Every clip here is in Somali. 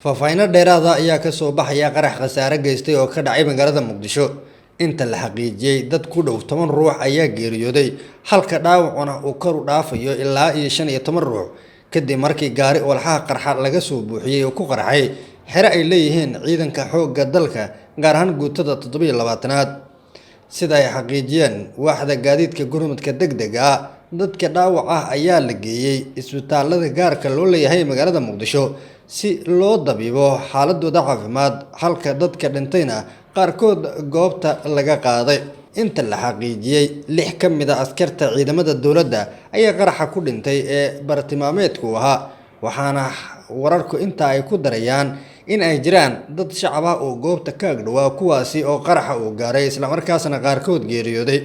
Faahfaahinno dheeraad ah ayaa ka soo baxaya qarax khasaare geystay oo ka dhacay magaalada Muqdisho. Inta la xaqiijiyay, dad ku dhow 10 ruux ayaa geeriyooday, halka dhaawacuna uu kor u dhaafayo ilaa iyo 15 ruux, kadib markii gaari walxaha qarxa laga soo buuxiyay oo ku qarxay xero ay leeyihiin ciidanka xoogga dalka, gaar ahaan guutada 27aad. Sida ay xaqiijiyeen waaxda gaadiidka gurmadka degdega ah, dadka dhaawac ah ayaa la geeyay isbitaalada gaarka loo leeyahay magaalada Muqdisho si loo dabiibo xaaladooda caafimaad, halka dadka dhintayna qaarkood goobta laga qaaday. Inta la xaqiijiyay, 6 ka mid ah askarta ciidamada dowladda ayaa qaraxa ku dhintay ee bartilmaameedku ahaa, waxaana wararku inta ay ku darayaan in ay jiraan dad shacab ah oo goobta ka agdhowaa, kuwaasi oo qaraxa uu gaaray islamarkaasna qaarkood geeriyooday.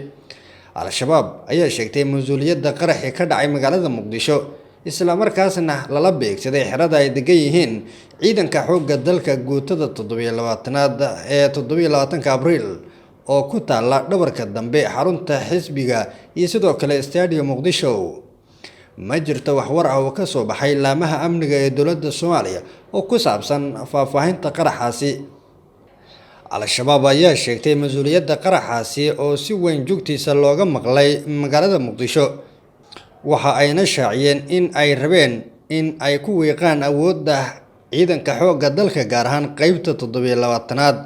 Al-Shabaab ayaa sheegtay mas-uuliyadda qaraxii ka dhacay magaalada Muqdisho, islamarkaasna lala beegsaday xerada ay degan yihiin ciidanka xoogga dalka guutada 27aad ee 27-ka Abriil oo ku taala dhabarka dambe xarunta xisbiga iyo sidoo kale Stadium Muqdisho. Ma jirto wax war ah oo ka soo baxay laamaha amniga ee dowladda Soomaaliya oo ku saabsan faahfaahinta qaraxaasi. Al-Shabaab ayaa sheegtay mas-uuliyadda qaraxaasi oo si weyn jugtiisa looga maqlay magaalada Muqdisho, waxa ayna shaaciyeen in ay rabeen in ay ku wiiqaan awoodda ciidanka xoogga dalka, gaar ahaan qeybta 27aad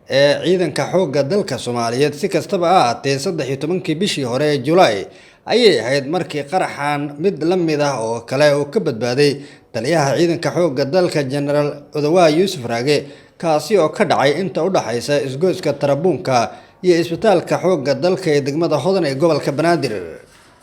ee ciidanka xoogga dalka Soomaaliyeed. Si kastaba ha ahaatee, 13-kii bishii hore ee Julaay ayay ahayd markii qaraxan mid la mid ah oo kale uu ka badbaaday taliyaha ciidanka xoogga dalka Jenaraal Odawaa Yuusuf Raage, kaasi oo ka dhacay inta u dhaxaysa isgoyska Tarabuunka iyo isbitaalka xoogga dalka ee degmada Hodan ee gobolka Banaadir.